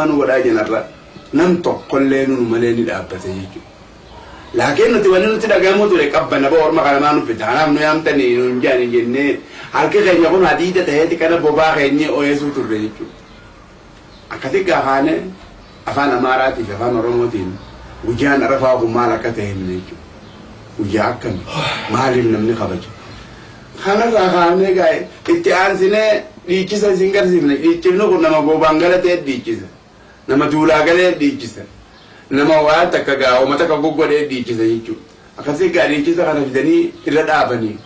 Nu godhaa jenarra nam tokkollee nu malee ni dhaabbate jechuudha. Laakiin nuti wanni nuti dhagahamu ture qabbana ba orma kana maa nu fida kanaaf nu yaamtanii nu hin jaani jennee harki keenya kun hadiida ta'eeti kana bobaa keenya ooyesuu turre jechuudha. Akkasi gaafaane afaan Amaaraatii fi afaan Oromootiin guyyaan Arafaa kun maal akka ta'e himne jechuudha. Guyyaa akkami maaliif namni kabaja? Kanarraa kaafnee gaa'e itti aansinee dhiichisa isin garsiifne. Dhiichifni kun nama goobaan galatee dhiichisa. Nama duulaa galee dhiichisa. Nama waan takka gaa uummata takka goggodhee dhiichisa jechuudha. Akkasii gaa dhiichisa kana fidanii irra dhaabanii.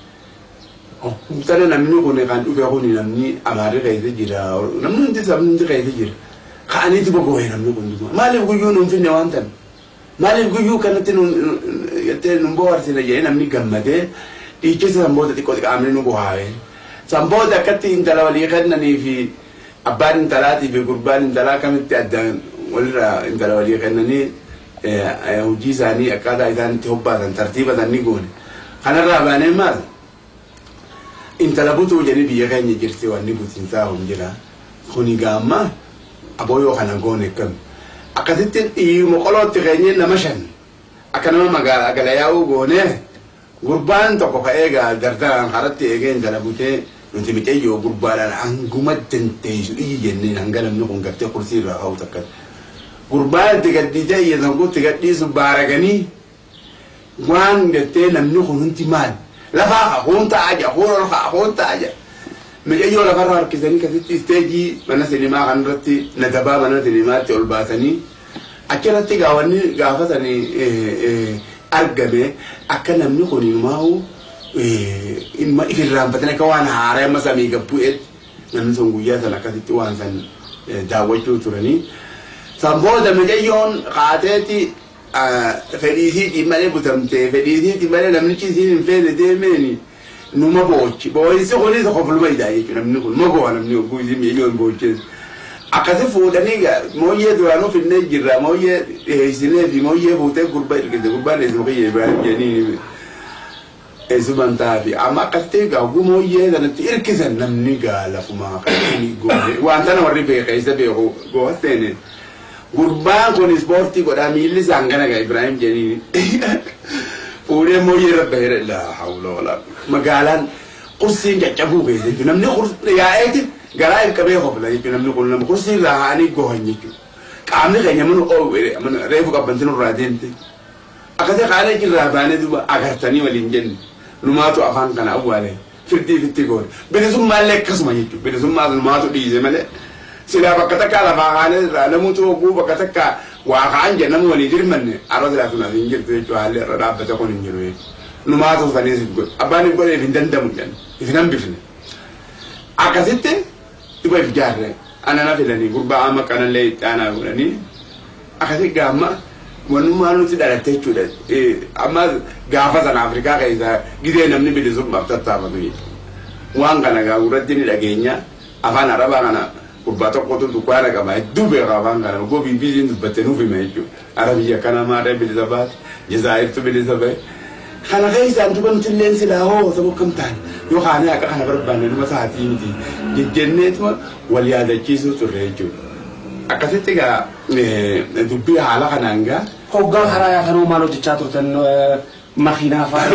Sana namni kun kan dhufe kun namni Amaarri keessa jira. Namni hundi sabni hundi keessa jira. Ka'aniitu bobboo'e namni kun duuba. Maaliif guyyuu nuun finne waan tan? Maaliif guyyuu kanatti nuun bohaarsine jedhee namni gammadee dhiichisa sanboota xiqqoo xiqqaamni nu bohaare. Sanboota akkatti intala walii kennanii fi abbaan intalaatii fi gurbaan intalaa akkamitti addaan walirraa intala walii kennanii hojii isaanii akkaataa isaan itti hobbaasan tartiibatan ni goone. Kanarraa baanee maal? Intala butuu jedhanii biyya keenya jirti wanni butinsaa hun jira. Kuni gaamma aboo yoo kana goone akkami? Akkasitti dhiiruma qolootti keenyee nama shan akka nama magaalaa gala yaa'uu goone gurbaan tokko ka'ee gaa dardaraan karatti eegee intala butee nuti micayyoo gurbaadhaan hanguma dandeessu iyyi jenneen hanga namni kun gartee kursii irraa ka'u takka. Gurbaan itti gadhiisee iyya san itti gadhiisu baaraganii waan gartee namni kun hundi maal lafaa haa hoon ta'aa jira hoon ol haa hoon ta'aa jira. Micayyoo lafarra harkisanii kasitti isteejii mana sinimaa kanarratti nadabaa mana sinimaatti ol baasanii achirratti gaawanni gaafatanii argame akka namni kun himaa'u ifirraanfatanii akka waan haaraa amma samii gabbu'eetti namni sun guyyaa sana akkasitti waan san daawwachuu turanii. San booda micayyoon kaateeti fedhiisiitiin malee butamtee fedhiisiitiin malee namnichi isiin hin feene deemeeni numa boochi. Boo'insi kunis kofluma idaa jechuudha namni kun numa boo'a namni hogguu isiin micayyoon boochees. Akkasi fuudhanii mooyyee duraanuu finnee jirra mooyyee dhiheessinee fi mooyyee fuutee gurbaa ergite gurbaan eessuma kiyya Ibrahim jedhanii eessumaan ta'aa fi amma akkasitti egaa hogguu mooyyee sanatti hirkisan namni gaa lafumaa kan goone waan tana warri beeka isa beeku gooha seene. Gurbaan kun ispoortii godhaa miilli isaan gana gaa Ibrahim jedhanii fuudhee mooyyee irra baheera laa hawla walaa magaalaan kursiin caccabuu keessa jechuudha namni yaa'eeti garaa hin qabee hofla jechuudha namni kun nama kursii irraa haanii gohan jechuudha. Qaamni keenya mana oowwe reefu qabbanti nurraa deemte. Akkasii qaalee jirraa baanee duuba agartanii waliin jenne numaatu afaan kana awwaale firdii fitti goone. Bilisummaallee akkasuma jechuudha. Bilisummaa numaatu dhiise malee silaa bakka takkaa lafaa kaanee irraa namuutu hogguu bakka takkaa waa ka'an jedhe nama walii dirmanne arra silaa sun as hin jirtu jechuudha haalli irra dhaabbate kun hin jiru jechuudha. Numaatu saniis godhe abbaan hin godheef hin dandamu jedhan if hin hambifne. Akkasitti duba if jaarre anana filanii gurbaa amma kanallee itti aanaa godhanii akkasi gaamma wannummaa nuti dhalatte jechuudha. Amma gaafa sana Afrikaa keessa gidee namni bilisummaaf tattaafatu jechuudha. Waan kana gaa gurratti ni dhageenya afaan Arabaa kana gurbaa tokkotu dukkaana qaba hedduu beeka afaan kana oguu BBC'n dubbatte nuuf hima jechuudha. Arabiyya akkana maarree bilisa baate Jazaa'irtu bilisa bahe. Kana keessaan duba nuti illeen silaa hoo saba akkam ta'an yoo kaanee akka kana barbaanne numa sa'aatii miti jejjenneetuma wal yaadachiisuu turre jechuudha. Akkasitti gaa dubbii haala kanaan gaa. Hoggaa karaa yaatanoo maal hojjechaa turtan makiinaa fa'aa?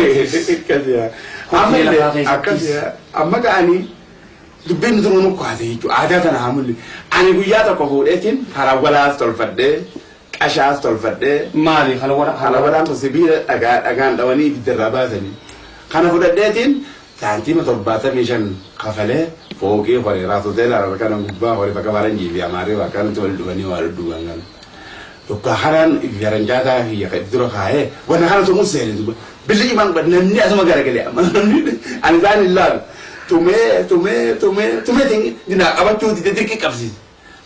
Akkasi akkasi amma ga'anii dubbiin duruu nu kaase jechuudha. Aadaa tana haa mul'i. Ani guyyaa tokko fuudheetiin harawwalaas tolfadhee qashaas tolfadhee. Maali halwala? Halwalaan kun sibiila dhagaa dhagaan dhawanii ibiddarraa baasanii. Kana fudhadheetiin saantiima 75 kafalee fooqii horee raas hoteela kana gubbaa horee bakka faranjii fi amaarri bakka nuti wal dhufanii waa dhudhuban kana. Tokko kanaan faranjaataa fi dura kaa'ee wanna kana tumuun seene duba. Billi cimaan namni asuma garagalee amma namni ani isaan hin laalu. Tumee tumee tumee tumee dinaa qabachuu dide dirqii qabsiise.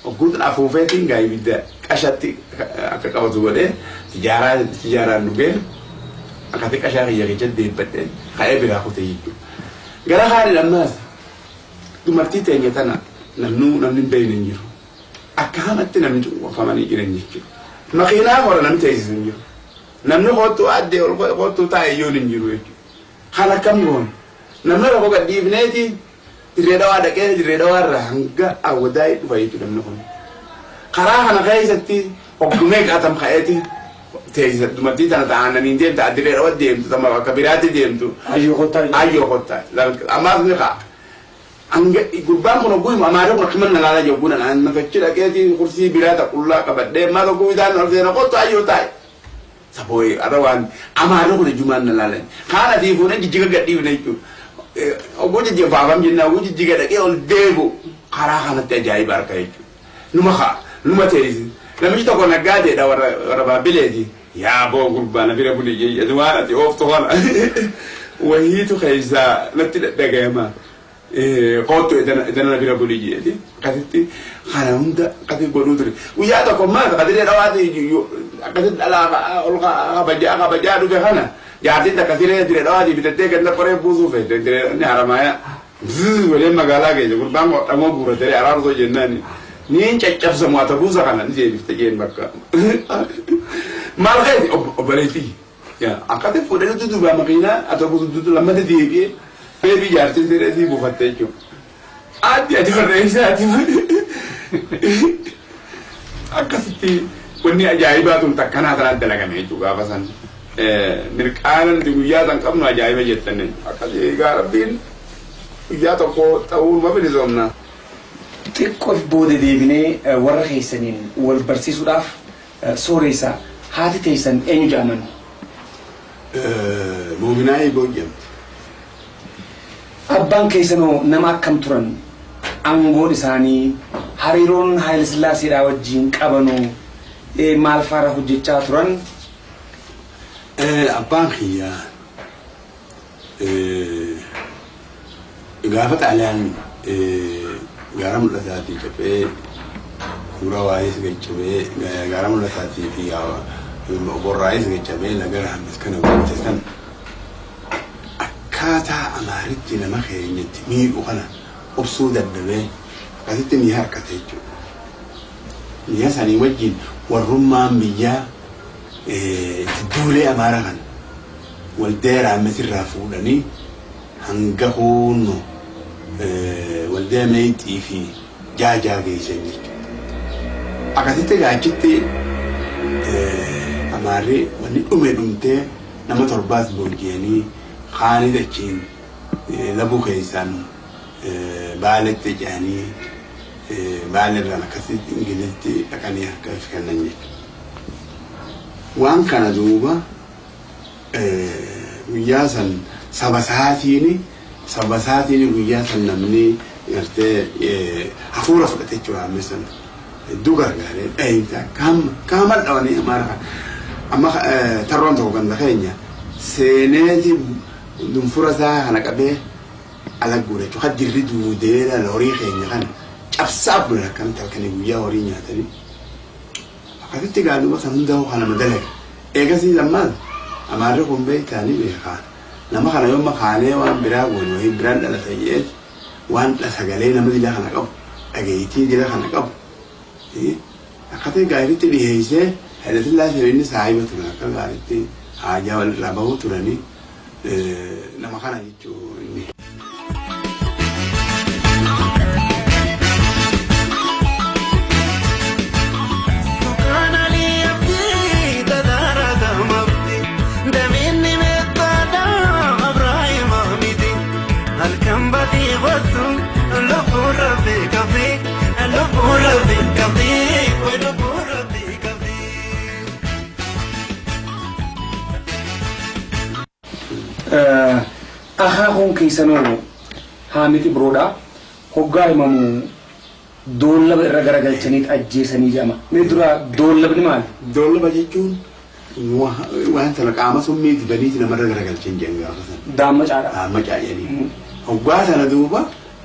Ogguutin afuufeetiin gaa ibidda qashatti akka qabatu godhee tijaaraan dhugee akkatti qashaa kiyya keessatti deebbadhee ka'ee biraa kute jechuudha. Gara kaaniin ammaas dubartii teenya tana namnuu namni hin beekne hin jiru. Akka hamatti namni cunqurfamanii jiran jechuudha. Makiinaa hora namni teessisu hin jiru. Namni kottuu addee ol kottuu taa'e iyyuu hin jiru jechuudha. Kan akkam goone namni tokko gad dhiifneeti dirree dhawaa dhaqee dirree dhawaa irraa hanga awwadaa'ii dhufa jechuudha namni kun. Karaa kana keessatti hoggumee qaatam ka'eeti teessisa dumartii tana ta'anii deemtu addiree dhawa deemtu tama bakka biraatti deemtu. Ayyoo kottaa. Ayyoo kottaa. Ammaas ni ka'a. Hanga gurbaan kun hogguu himu amaarri kun akkuma na laalaa jiru gunan an nafachi dhaqeeti kursii biraa ta qullaa qabadhee maal hogguu isaan ol seena kottu ayyoo taa'e. Sabooyi arra waan amaarri kun ijumaan na laalan. Kaan asii fuunee jijjiga gadhiifne jechuudha. Hogguu jijjiga faafam jennaa hogguu jijjiga dhaqee ol deebu karaa kanatti ajaa'iba harka jechuudha. Numa ka'a numa teessisa. Namichi tokko naggaadeedha warra baabbileeti. Yaa boo gurbaa na bira buli jee waan ati ooftu kana wahiitu keessaa natti dhagayama. Kootu edana na bira buli jeeti. Akkasitti kana hunda akkasitti godhuu ture. Guyyaa tokko maal qadiree dhawaati akkasitti dhalaa ol kabajaa kabajaa dhufe kana jaartiin takka siree diree dhawaati bitattee ganda qoree buusuu feete diree inni haramaaya. Waleen magaalaa keessa gurbaan dhamoo guuratee araarsoo jennaani. Niin caccabsamu ata buusa kana ni deebifte jeen bakka. Maal keeti obboleettii. Akkasitti fuudhanii duduba makiinaa ata buusu lammata deebi'ee beebii jaartiin siree sii buufatte jechuudha. Addi ati barreessaati. Akkasitti wanni ajaa'ibaa tun takkanaa tanaan dalagame jechuudha gaafa san. Mirqaana nuti guyyaa san qabnu ajaa'iba jettan. Akkasii egaa rabbiin guyyaa tokko ta'uu numa bilisoomna. Xiqqoof booda deebinee warra keessaniin wal barsiisuudhaaf sooreessa haati teessan eenyu jedhaman? Muuminaa Eegoo jedhamti. Abbaan keessanoo nama akkam turan? Aangoon isaanii hariiroon Haayile Sillaaseedhaa wajjin qabanuu maal faara hojjechaa turan? Abbaan kiyyaa gaafa xaaliyaan gaara mul'ataatii caphee suuraa waa'ees gaccabee gaara mul'ataatii fi borraa'ees gaccabee laga raammis kana guute san akkaataa amaaritti nama keenyatti miidhu kana obsuu dadhabee akkasitti ni harkate jechuudha. Mi'a sanii wajjin warrummaan biyyaa duulee amaara kana waldee raammis irraa fuudhanii hanga huunnu waldee meexxii fi jaajaa geessan jechuudha. Akkasitti gaachitti amaarri wanni dhume dhumtee nama torbaas booji'anii kaanii achiin labuu keessaan baaletti ce'anii baalerraan akkasitti ingilizitti dhaqanii harka kennan jechuudha. Waan kana duuba guyyaa san saba isaatiin guyyaa san namni gartee hafuura fudhate jechuudha amma san hedduu gargaaree dhayinta kaama dhawanii amaara kana. Amma tarroon tokko ganda keenya seeneeti dunfura isaa kana qabee ala guure jechuudha. Kan dirri duudee horii keenya kana cabsaa bulan akkanatti halkanii guyyaa horii nyaatanii. Akkasitti gaaduma san hundaa'u kana madalaga. Eegasii lammaan amaarri kun beektaanii beekaa. Nama kana yoo makaanee waan biraa goone wayii biraan dhalata jedhee waan sagalee nama dila kana qabu dhageettii dila kana qabu. Akkasitti gaariitti dhiyeessee Hayilasillaasee inni saahiba turan akka gaariitti haajaa walirraa bahuu turanii nama kana jechuun inni. Akaakuun keessanoo Haamid Ibroodha. Hoggaa himamu doollaba irra garagalchanii ajjeesanii jedhama. Mee dura doollabni maali? Doollaba jechuun waan sana qaama summii dibaniiti namarra garagalchan jedhan gaafa sana. Daammacaadha. Daammacaa jedhanii. Hoggaa sana duuba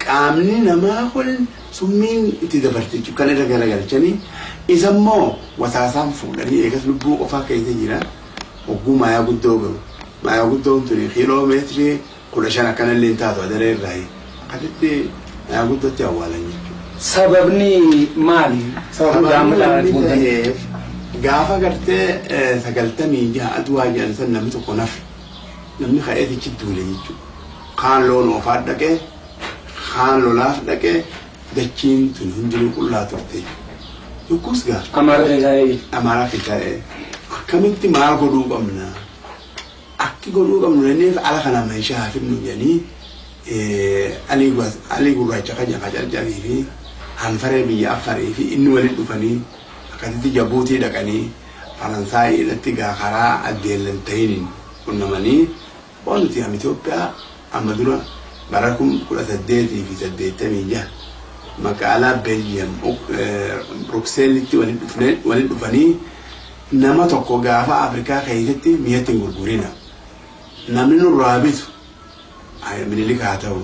qaamni namaa kun summiin itti dabarte jechuudha kan irra garagalchanii isa immoo wasaasaan fuudhanii eegas lubbuu qofaa keessa jira hogguu maayaa guddoo gahu. Maayaa guddoon tuni kiiloo meetirii 15 akkanallee hin taatu adaree irraa akkasitti maayaa guddootti awwaalan jechuudha. Sababni maali? Sababni daammacaadha ta'eef gaafa gartee 96 aduwaa jedhan san namni tokko nafe namni ka'eetichi duule jechuudha. Kaan loon oofaa dhaqee kaan lolaaf dhaqee dachiin tun hundinuu qullaa turte. Yokkuus gaa. Amaara keessaa eegi. Amaaraa keessaa akkamitti maal godhuu qabna? Akki godhuu qabnu jenneef ala kana meeshaa haa fidnu jedhanii Alii Gurraacha kan Carcarii fi Hanfaree biyya Affarii fi inni waliin dhufanii akkasitti Jabuutii dhaqanii Faransaayii irratti gaa karaa addeellan ta'iniin qunnamanii waan nuti am Itoophiyaa amma dura bara 1886 magaalaa Beeljiyeem Brukseelitti waliin dhufanii nama tokko gaafa Afrikaa keessatti mi'atti hin gurgurina. Namni nurraa bitu Minilik haa ta'u.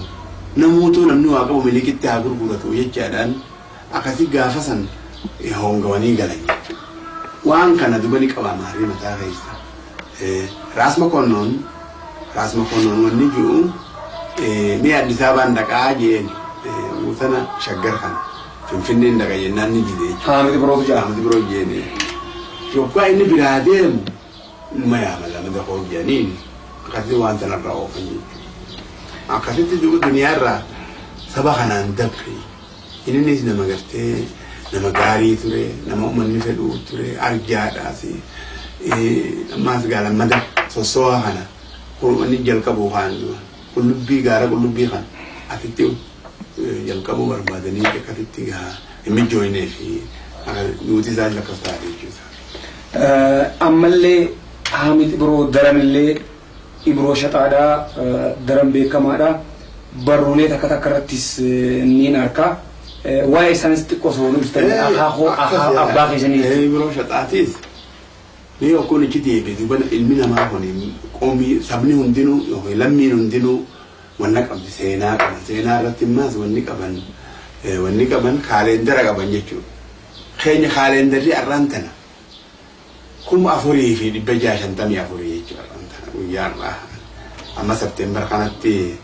Namoota namni waa qabu Minilikitti haa gurguratu jechaadhaan akkasii gaafa san hongawanii galan jechuudha. Waan kana duba ni qaba Amaarri mataa keessa. Raas Makonnoon wanni jiru mi'a Addis Ababaan dhaqaa jeen sana Shaggar kana Finfinneen dhaqa jennaan ni dide jechuudha. Haamiti birootu jira. Haamiti biroo jeeni. Yoggaa inni biraa deemu numa yaama lama dafoo jedhaniin akkasitti waan sanarraa oofan jechuudha. Akkasitti duniyaarraa saba kanaan dabre. Innis nama gartee nama gaarii ture, nama uummanni fedhu ture, arjaadhaas. Ammaas gaalammada sossoo'aa kana wanni jalqabu kaan qullubbii gaara qullubbii kana asitti jalqabuu barbaadanii akkasitti gaa hin mijjooynee fi nuti isaan akkas taate jechuudha. Ammallee Haamid Ibroo daranillee Ibroo shaxaadhaa daran beekamaadha. Barruulee takka takka irrattis niin arka. Waa'ee isaanis xiqqoo osoo nu ibsitan akaakuu abbaa keessanii. Ibroo shaxaatiis ni yookuun ichi deebi'e duuba ilmi namaa kun qoomii sabni hundinuu yookiin lammiin hundinuu wanna qabdi seenaa qaban. Seenaa irratti immaas wanni qaban kaalendara qaban jechuudha. Keenya kaalendarri har'aan tana 4654 jechuudha har'aan tana guyyaa har'aa. Amma September kanatti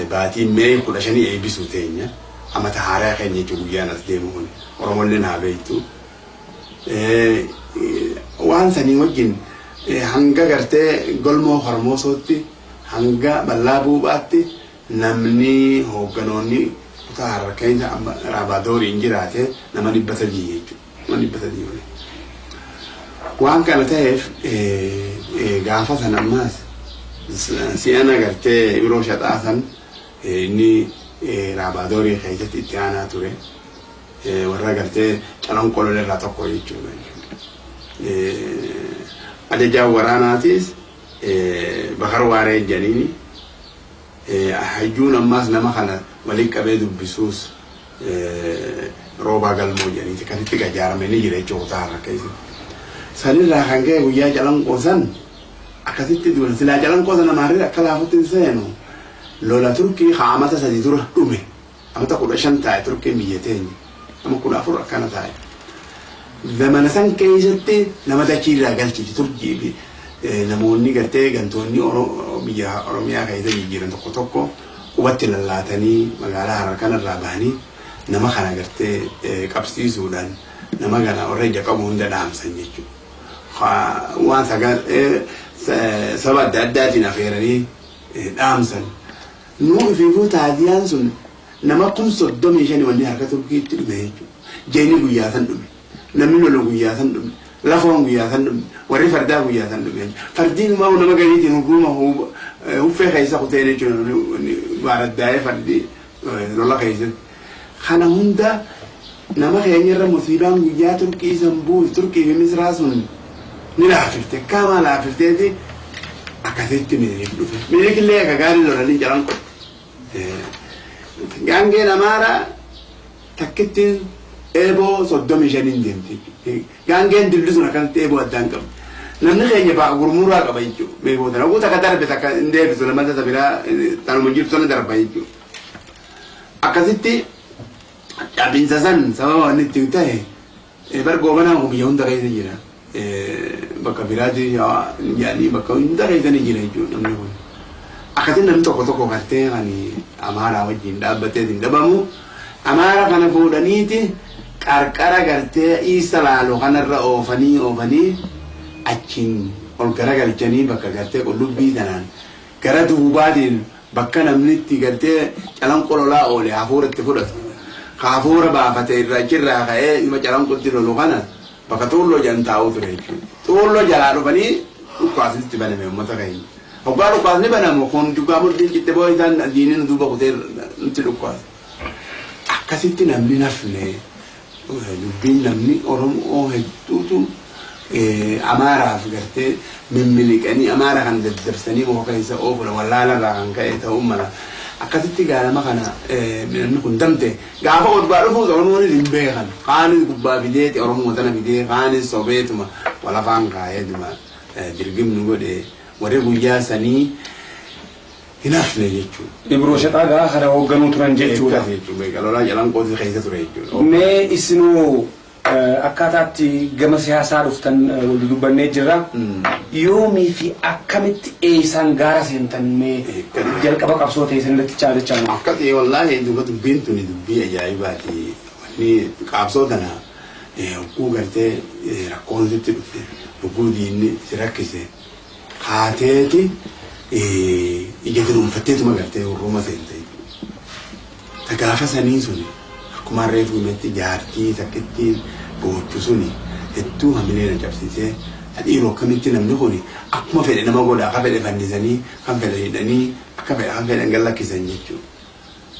baatii Mee 15 eebbisuu teenya. Amata haaraa keenya jechuudha guyyaan as deemu kun. Oromolleen haa beektu. Waan sanii wajjin hanga gartee Golmoo Hormoosootti hanga Bal'aa Buuphaatti namni hoogganoonni kutaa Harar keessa amma Raabaadooriin jiraate nama 300 jechuudha. Nama 300 waliin. Waan kana ta'eef gaafa san ammaas si'ana gartee Ibroo Shaxaa san inni Raabaadorii keessatti itti aanaa ture. Warra gartee Calanqoo irraa tokko jechuudha. Ajajaan waraanaatis Bakar Waaree jedhaniini. Hayyuun ammaas nama kana waliin qabee dubbisuus Roobaa Galmoo jedhaniiti akkasitti gajaaramee ni jira jechuudha kutaa Harar keessatti. Sanirraa kan ka'e guyyaa Calanqoo san akkasitti duula silaa Calanqoo sana maarree akka laafutti hin seenu lola Turkii amata 3 dura dhume amata 15 taa'e Turkiin biyya teenya nama 14 akkana taa'e. Zamana san keessatti nama dachii irraa galchiti Turkii fi namoonni gartee gantoonni biyya Oromiyaa keessa jijjiiran tokko tokko qubatti lallaatanii magaalaa Harar kanarraa bahanii nama kana gartee qabsiisuudhaan nama kana warra ija qabu hunda dhaamsan jechuudha. Waan saba adda addaatiin afeeranii dhaamsan. Nuu ifiifuu taaziyaan sun nama 35,000 wanni harka Turkiitti dhume jechuudha. Jeeni guyyaa san dhume. Namni lolu guyyaa san dhume. Lafoon guyyaa san dhume. Warri fardaa guyyaa san dhume. Fardiin uumamu nama gariitiin hurruuma huffee keessa kuteen jechuudha. Baaraddaa'ee fardi lola keessatti. Kana hunda nama keenya irra musiibaan guyyaa Turkii san buuse Turkii fi Misraa sun ni laafifte. Akkaamaa laafifteeti akkasitti Minilik dhufe. Minilik illee akka gaarii lolanii jalan qotte. Gaangeen Amaaraa takkittiin eeboo 35n deemti. Gaangeen dilli sun akkanatti eeboo addaan qabdi. Namni keenya ba'a gurmuraa qaba jechuudha. Meeqoota oguu takka darbe takka hin deebisu lamata ta biraa tanuma jirtu sana darba jechuudha. Akkasitti cabinsa san sababa wanni itti ta'e bar Goobanaan kun biyya hunda keessa jira. Bakka biraatti jedhanii bakka hunda keessa ni jira jechuudha namni kun. Akkasitti namni tokko tokko gartee kan Amaaraa wajjin dhaabbatee hin dhabamu. Amaara kana fuudhaniiti qarqara gartee Iisa Laaloo kanarra oofanii oofanii achiin ol garagalchanii bakka gartee qullubbii sanaan gara duubaatiin bakka namni itti gartee Calanqoo lolaa oole hafuura itti fudhatu. Kaafuura baafate irraa achirraa ka'ee dhuma calanqotti lolu kana bakka xuulloo jedhan taa'uu ture jechuudha. Xuulloo jalaa dhufanii dhukkaasnitti baname uummata keenya. Hoggaa dhukkaasni banamu kun dhugaa murtiin citte boo isaan diiniin duuba kutee nutti dhukkaasa. Akkasitti namni nafne dubbiin namni Oromoo hedduutu Amaaraaf gartee mimmiliqanii Amaara kan daddarsanii muka keessa oofudha wallaalarraa kan ka'e ta'uu mala. Akkasitti gaalama kana namni kun damte gaafa odbaa dhufuus Oromoonis hin beekan. Kaanis gubbaa fideeti Oromoo tana fidee kaanis sobeetuma walafaan kaa'eetuma dirgimnu godhe warri guyyaa sanii hin hafne jechuudha. Ibroo Shaxaa gaa kana hoogganuu turan jechuudha. Akkas jechuudha. Lolaa calanqootii keessa ture jechuudha. Mee isinuu akkaataatti gama siyaasaa dhuftan wal dubbannee jirra. Yoomii fi akkamitti eessaan gaara seentan mee jalqaba qabsoo ta'e sanirratti chaalichaa Akkasii wallaahi duuba dubbiin tuni dubbii ajaa'ibaati. Wanni qabsoo tana hogguu gartee rakkoon sitti dhufte hogguu diinni si rakkise kaateeti ija dunuunfatteetuma gartee hurruma seente. Ta gaafa sanii suni akkuma reefu himetti jaartii takkittiin boochu suni hedduu hamilee na cabsiisee dhiiroo akkamitti namni kun akkuma fedhe nama godha akka fedhe fannisanii kan fedhe hidhanii akka fedhe kan fedhan gallakkisan jechuudha.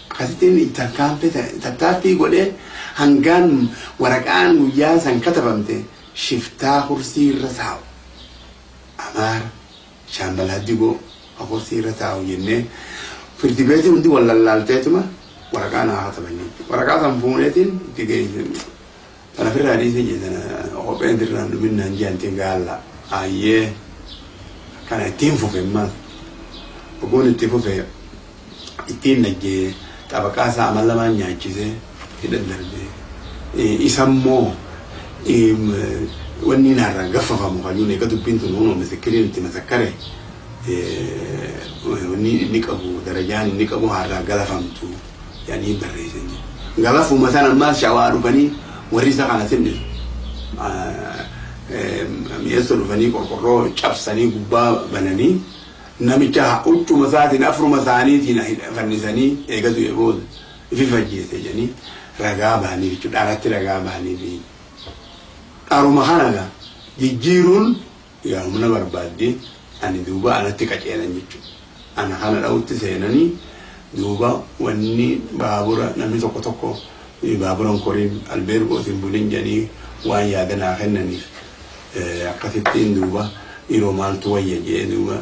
Akkasittiin tattaaffii godhee hangaan waraqaan guyyaa san katabamte shiftaa kursii irra taa'u. Amaara shaambalaa digoo kursii irra taa'u jennee firdi beetii hundi wal lallaalteetuma waraqaa naa kataban jechuudha. Waraqaa san fuuneetiin itti geesse. Tana ofirraa dhiisee jee tana kopheen dirraan dhuminnaan jeantiin gaalla. Ayyee kana ittiin fufe ammas. Oguun itti fufe ittiin najjee xabaqaa isaa amal lamaan nyaachisee hidhan darbee. Isammoo wanni narraa gaffafamu kajuun eega dubbiin tun hunoo misikiriin itti masakkare wanni inni qabu darajaan inni qabu harraa galafamtu jedhanii barreessan. Galafuma sana ammaas shawaa dhufanii warri isa kana sinnisu. Mi'eessoo dhufanii qorqorroo cabsanii gubbaa bananii namicha huccuma isaatiin afruma isaaniitiin fannisanii eegatu booda ifi fajjeese jedhanii ragaa bahanii jechuudha. Dharatti ragaa bahanii fi dharuma kana jijjiiruun yaa humna barbaadde ani duuba anatti qaceelan jechuudha. Ana kana dha'utti seenanii duuba wanni baabura namni tokko tokko baaburan koriin albeergootiin bulin jedhanii waan yaada naa kennaniif akkasittiin duuba yeroo maaltu wayya jee duuba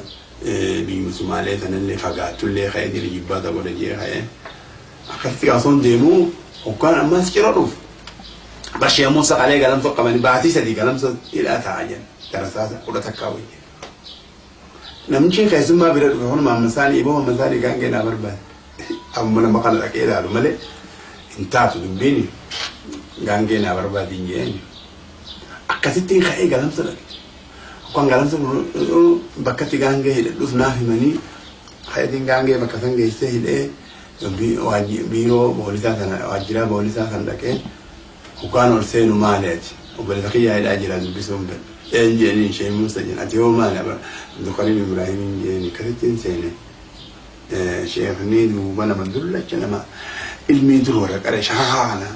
biyyi Sumaalee sanallee fagaattullee ka'ee jira jibbaata godha jee ka'ee akkasitti gaasoon deemuu hoggaan ammas cira dhufu. Bashee Musa qalee galamsa qabanii baatii sadii galamsa hidhaa taa'aa jiran darasaa 11 wayya. Namichi keessummaa bira dhufe kun maammasaanii iboo maammasaanii gaangee naa barbaade. Amma nama kana dhaqee ilaalu malee hin taatu dubbiin gaangee naa barbaade hin jeen. Akkasittiin ka'ee galamsa dhaqe. Hoggaan galamsa bakkatti gaangee hidhadhuuf naaf himanii ka'eetiin gaangee bakka san geessee hidhee biiroo boolisaa sana waajjira boolisaa san dhaqee hoggaan ol seenu maali ati obboleessa kiyyaa hidhaa jira dubbisuun fedha. Een jeeniin ishee Musa jeen ati hoo maali Abdulkariim Ibraahiim jeeni akkasittiin seene. Sheekni duuba nama dullacha nama ilmii dur warra qare shakakaa kana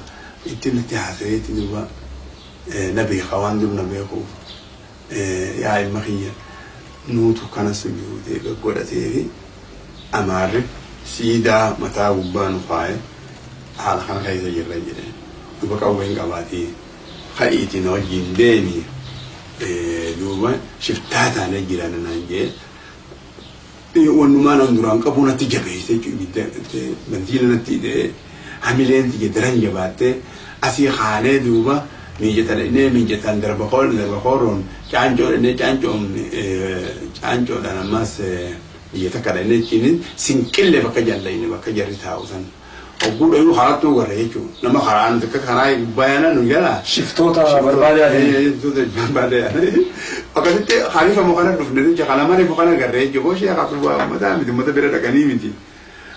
ittiin natti haasayeeti duuba na beeka waan dur na beekuuf yaa ilma kiyya nuutu kana sujuudee gaggodhatee fi amaarri siidaa mataa gubbaa nu kaa'e haala kana keessa jirra jedhe duuba qawween qabaatii ka'iitii na wajjin deemi duuba shiftaa taanee jira naan jee wannumaan an duraan qabu natti jabeesse jechuudha bantiina natti hidhee hamileen tiyya daran jabaattee asii kaanee duuba miijata dhaqnee miijataan darba kooroon caancoo dhaqnee caancoodhaan ammas biyya takka dhaqnee achiin sinqillee bakka jaallayne bakka jarri taa'u san. Hogguu dhayuu karaattuu garra jechuudha. Nama karaa nuti akka karaa gubbaa yaana nu jala. Shiftoota barbaadaa Shiftoota barbaadaa yaana. Akkasitti hariifamu kana dhufne jecha kana mariifu kana garree jechuudha. Boshee haqatu uummata miti uummata bira dhaqanii miti.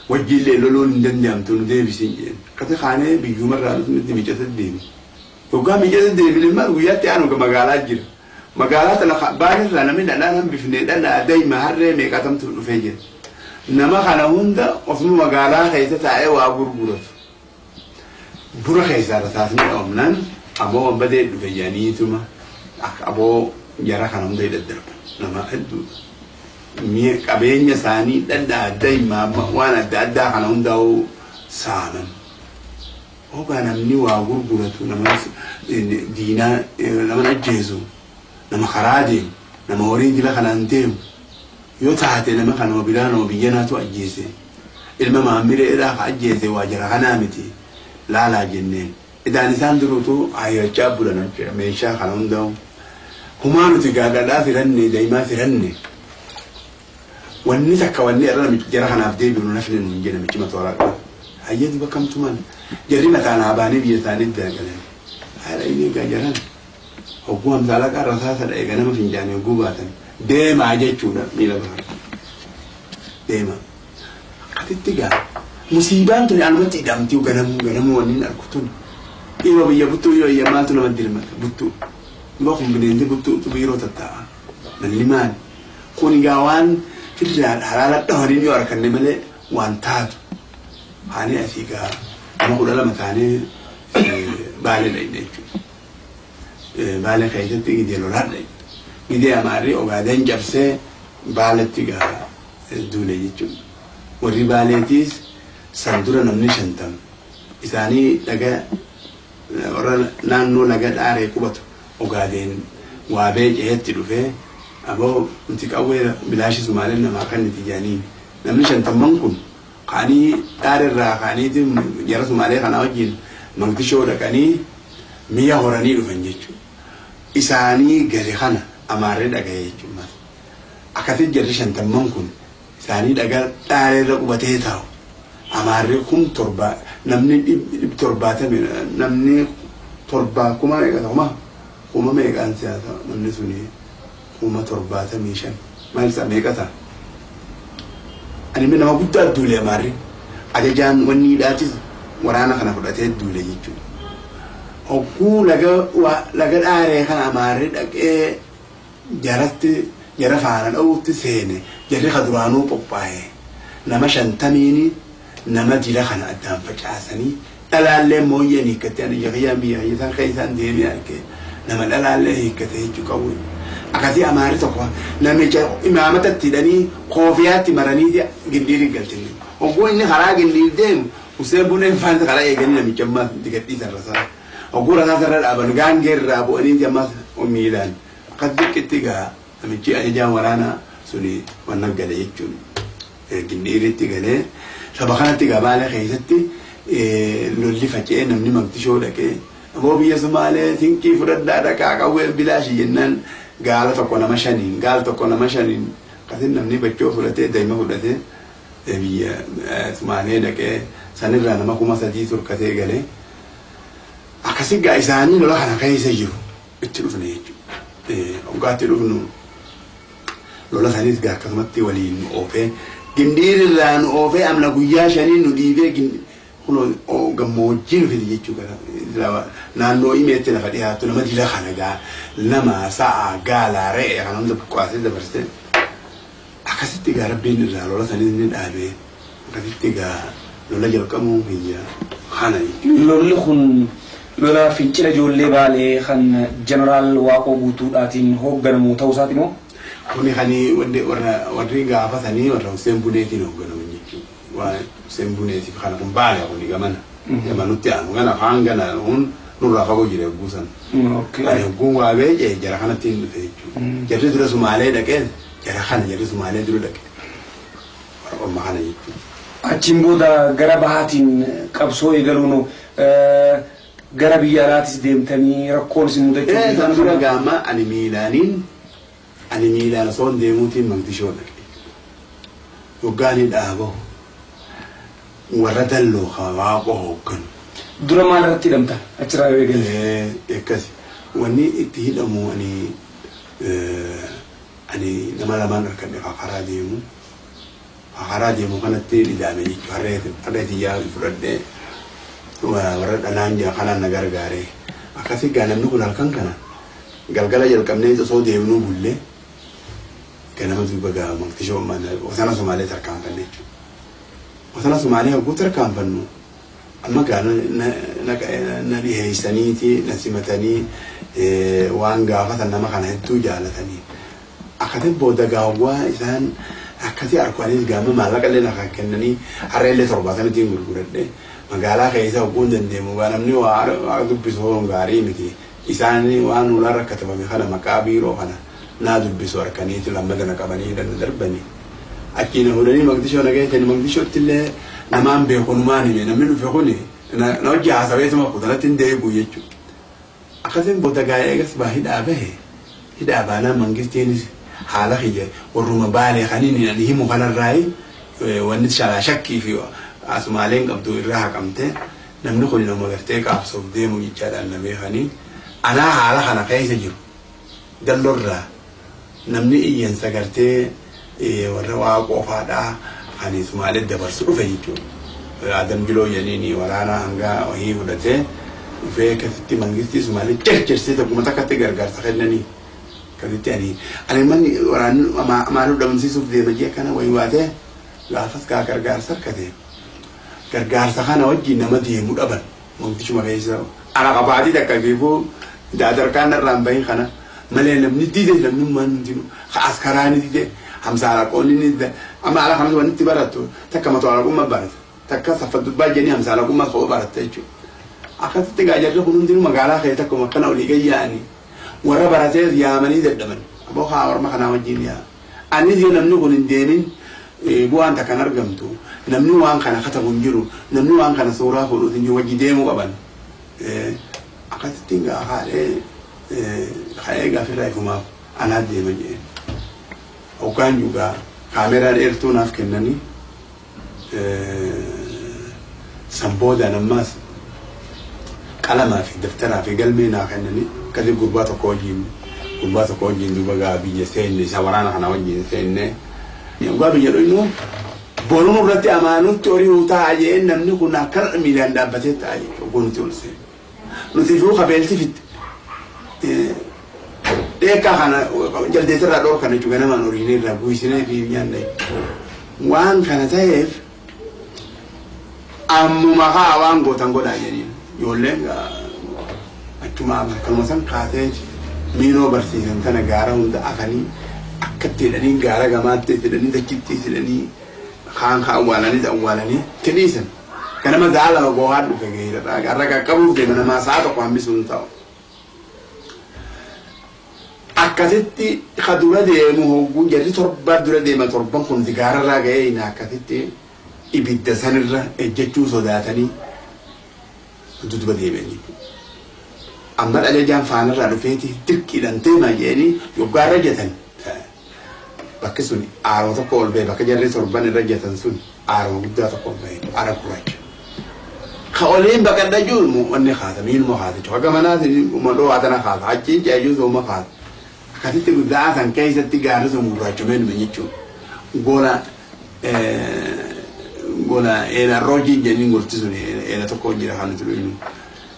Wajjiillee loluun hin danda'amtu nu deebisiin jeen. Akkasi kaanee biyyumarraa nuti miicata deemi. Hoggaa miicata deebine maal guyyaatti aanu magaalaa jira. Magaalaa tana baanirraa namni dhadhaan hambifne dhadhaa daa'ima harree meeqatamtu dhufee jira. Nama kana hunda osuma magaalaa keessa taa'ee waa gurguratu. Buna keessaa rasaasni dhoomnaan aboo wanbadee dhufe jedhaniituma akka aboo jara kana hunda daddarban nama hedduu mi'a qabeenya isaanii dhadhaa adda himaa waan adda addaa kana hundaa'u saaman. Hoogaa namni waa gurguratu nama diinaa nama ajjeesu nama karaa deemu nama horii dila kanaan deemu yoo taate nama kanuma biraa nama biyyanaatu ajjeese ilma maamileedhaa ka ajjeese waa jara kanaa miti laalaa jenneen. Idaan isaan duruutu hayyachaa bulan jechuudha meeshaa kana hundaa'u. Humaa nuti gaadhadhaa firanne daa'imaa firanne wanni takka wanni irra namichi jara kanaaf deebi'u nafni nuun jedhe namichi matooraa qabu. Hayyee duba kamtumaan jarri mataan haa baanii biyya isaanii dagalan. Haala inni egaa jaran hogguu hamsaalaqaa rasaasa dha'e ganama fincaanii hogguu baatan deemaa jechuudha miila bahan. Deema. Akkasitti gaa musiibaan tuni anumatti hidhamti ganamuu ganamuu wanni hin argu tun. Dhiiroo biyya buttuu yoo iyya maaltu nama dirmata buttuu. Duba kun bineensi buttuutu biiroo tattaa'a. Malli maali? Kun egaa waan firraa halaala dhawaniin yoo arganne malee waan taatu. Haani asii gaa nama 12 taanee Baalee dhaqne jechuudha. Baalee keessatti gidee lolaa dhaqne. Gidee Amaarri Ogaadeen cabsee Baaletti gaa duule jechuudha. Warri Baaleetiis san dura namni 50 isaanii laga warra naannoo laga Dhaaree qubatu Ogaadeen waa beeceetti dhufee aboo nuti qawwee bilaashi Sumaaleen namaa kenniti jedhaniin. Namni shantamman kun ka'anii Dhaareerraa ka'aniiti jara Sumaalee kanaa wajjin Maqdishoo dhaqanii mi'a horanii dhufan jechuudha. Isaanii gale kana Amaarri dhagaye jechuudha. Akkasitti jarri shantamman kun isaanii dhaga Dhaareerra qubatee taa'u. Amaarri 7000 namni dhib torbaatamii namni torba kuma meeqa kuma meeqaan siyaasa namni suni 75,000 maal isaa meeqa ta'a? Ani nama guddaa duule Amaarri ajajaan wanni hidhaatis waraana kana fudhatee duule jechuudha. Hogguu laga laga Dhaaree kana Amaarri dhaqee jaratti jara faana dha'uutti seene jarri ka duraanuu qophaa'e nama 50n nama dila kana addaan facaasanii dhalaallee mooyyeen hiikkattee ani jakiyyaan biyya isaan keessaan deemee arge nama dhalaallee hiikkate jechuu qabu. Akkasii Amaarri tokko namicha imaamata itti hidhanii koofiyaatti maranii Gindhiirii galchan. Hogguu inni karaa Gindhiir deemu Hussein Buneen faanti karaa eeganii namicha ammaas itti gadhiisan rasaasa. Hogguu rasaasa irra dhaaban gaangee irraa bu'anii ammaas miilaan akkas xiqqeetti gaa namichi ajajaan waraanaa suni wanna gale jechuun Gindhiiritti galee saba kanatti gaa Baalee keessatti lolli faca'ee namni Maqdishoo dhaqee aboo biyya Sumaalee sinqii fudhadhaa dhaqaa qawween bilaashi jennaan gaala tokko nama shaniin gaala tokko nama shaniin akkasin namni bachoo fudhatee daa'ima fudhatee biyya Sumaalee dhaqee sanirraa nama 3000 turkatee galee akkasi gaa isaanii lola kana keessa jiru itti dhufne jechuudha. Hoggaatti dhufnu lola sanis gaa akkasumatti waliin nu oofee Gindhiirirraa nu oofee amna guyyaa shanii nu dhiibee kunoo gammoojjii nu fide jechuudha. Naannoo imeetti lafa dhiyaattu nama dila kana gaa nama sa'a gaala re'ee kana hunda buqqaasee dabarsee akkasitti gaa rabbiin irraa lola sanis ni dhaabee akkasitti gaa lola jalqabuu biyya kana jechuudha. Lolli kun lola fincila ijoollee Baalee kan Jeneraal Waaqoo Guutuudhaatiin hoogganamu ta'uu isaati moo? Kuni kan warri gaafa sanii warra Hussein Buneetiin hoogganaman jechuudha. Waan Hussein Buneetiif kana kun Baale kuni gamana. Gamanutti aanu gana afaan gana kun nurraa fagoo jira hogguu sana. Ani hogguun waa beekee jara kanatti hin dhufe jechuudha. Jarri dura Sumaalee dhaqee jara kana jarri Sumaalee dura dhaqe. Warra orma kana jechuudha. Achiin booda gara bahaatiin qabsoo eegaluun gara biyya alaatis deemtanii rakkoon isin mudachuu San dura gaama ani miilaaniin ani miilaan osoo hin deemuutiin Maqdishoo dhaqe. Hoggaanii dhaabahu warra dalloo ka Waaqoo hoogganu. Dura maal irratti hidhamtan achirraa yoo eegalle? Akkasi wanni itti hidhamu ani nama lamaan harkadhe ka karaa deemu. Ka karaa deemu kanatti hidhame jechuudha. Harree tiyyaa fudhadhee warra dhanaan jira kanaan na gargaare. Akkasii gaa namni kun halkan kana galgala jalqabnee osoo deemnuu bullee ganama duuba gaa Maqdishoo wasana Sumaalee tarkaanfanne jechuudha. Wasana Sumaalee hogguu tarkaanfannu Amma gaa na dhiheessaniiti na simatanii waan gaafatan nama kana hedduu jaalatanii. Akkati booda gaawwaa isaan akkasii arkuanis gaama maallaqa illee na kennanii harree illee 70tiin gurguradhe. Magaalaa keessa hogguu hin dandeemu gaa namni waa dubbisu hoon gaarii miti. Isaan waan ulaa rakkatabame kana maqaa biiroo kana naa dubbisu harkaniiti lammata na qabanii na darbanii. Achii na fuudhanii Maqdishoo na geessanii Maqdishootti illee namaan beeku numaan hime namni dhufe kuni na hojii haasaweetuma kutanatti hin deebi'u jechuudha. Akkasiin booda gaa eegas baa hidhaa bahe hidhaa baanaa mangistiinis haala kiyya warruma Baalee kaniin ani himu kanarraayi wanni shalaa shakkii fi asumaaleen qabdu irraa haqamte namni kun nama gartee qaabsoof deemu jechaadhaan na beekanii anaa haala kana keessa jiru dallorraa namni iyyansa gartee warra waa qofaadhaa kan Sumaalee dabarsu dhufe jechuudha. Adam Jiloo jedhaniin waraana hanga wahii fudhatee dhufee akkasitti mangistii Sumaalee jarjarsee tokkuma takkatti gargaarsa kennanii. Akkasitti ani manni waraanni maaluu dhabamsiisuuf deema jee kana wayii waatee gaafas gaa gargaarsa harkate. Gargaarsa kana wajjin nama deemu dhaban Mogadishuma keessa ana qabaatii takka fiifuu daadarkaan irraan bahin kana malee namni dide namnummaan hundinuu askaraa ni dide hamsaalaqoonni ni dide amma ala kanas wanni itti barattu takka matoo alaqummaa barata takka saffa dubbaa jennii hamsaalaqummaa kopha baratta jechuudha. Akkasitti gaa jarri kun hundinuu magaalaa keessa akkuma akkana olii gayyaa'anii warra baratees yaamanii dadhaban aboo haa orma kanaa wajjin yaa. Anis yoo namni kun hin deemin bu'aan takka hin argamtu namni waan kana katabu hin jiru namni waan kana suuraa fuudhu hin jiru wajji deemuu qaban. Akkasitti gaa haadhee ka'ee gaafirraa ifumaaf anaa deema jee. Hoggaan jugaa kaameraa dheertuu naaf kennanii san boodaan ammaas qalamaa fi daftaraa fi galmee naa kennanii akkasii gurbaa tokko wajjin duuba gaa biyya seenne isa waraana kana wajjin seenne. Dhugaa biyya dhuynu boruun irratti amaanutti horii ta'a jeen namni kun akkana miilaan dhaabbatee ta'a jechuudha nuti ol seenne. Nuti fi qabeelti fitte. Dheekkaa kana jaldeessarraa dhoorkan jechuudha ganamaan horiin irraa guusinee fi nyaanne. Waan kana ta'eef ammuma haa waan gootan godhaa jedhiin ijoolleen achuma kanuma san kaatee miinoo barsiisan tana gaara hunda afanii akkatti hidhanii gaara gamaatti hidhanii dachitti hidhanii kaan kaa awwaalanii awwaalanii tidhiisan. Ganama sa'a 2 gohaa dhufe geerra har'a qaqqabuuf deema namaa sa'a 1 hambisuu hin ta'u. Akkasitti ka dura deemu hogguun jarri torba dura deema torban kun gaararraa ga'ee hin akkasitti ibidda sanirra ejjechuu sodaatanii dudduba deebi'an jechuudha. Amma ajajaan faanarraa dhufeeti dirqiidhaan deemaa jedhanii yoggaa irra jatan bakki sun aaroo tokko ol ba'e bakka jarri torban irra jatan sun aaroo guddaa tokko ol ba'e aara gurraacha. Ka oliin baqadha jiru wanni kaasa miiluma kaasa jechuudha. Akka manaas dhoo tana kaasa achiin ceeyyuu sooma kaasa. Akkasitti guddaa san keessatti gaarri sun gurraachomee dhume jechuudha. Gola gola eela roojii jedhanii golti sun eela tokko jira kan nuti dhuynu.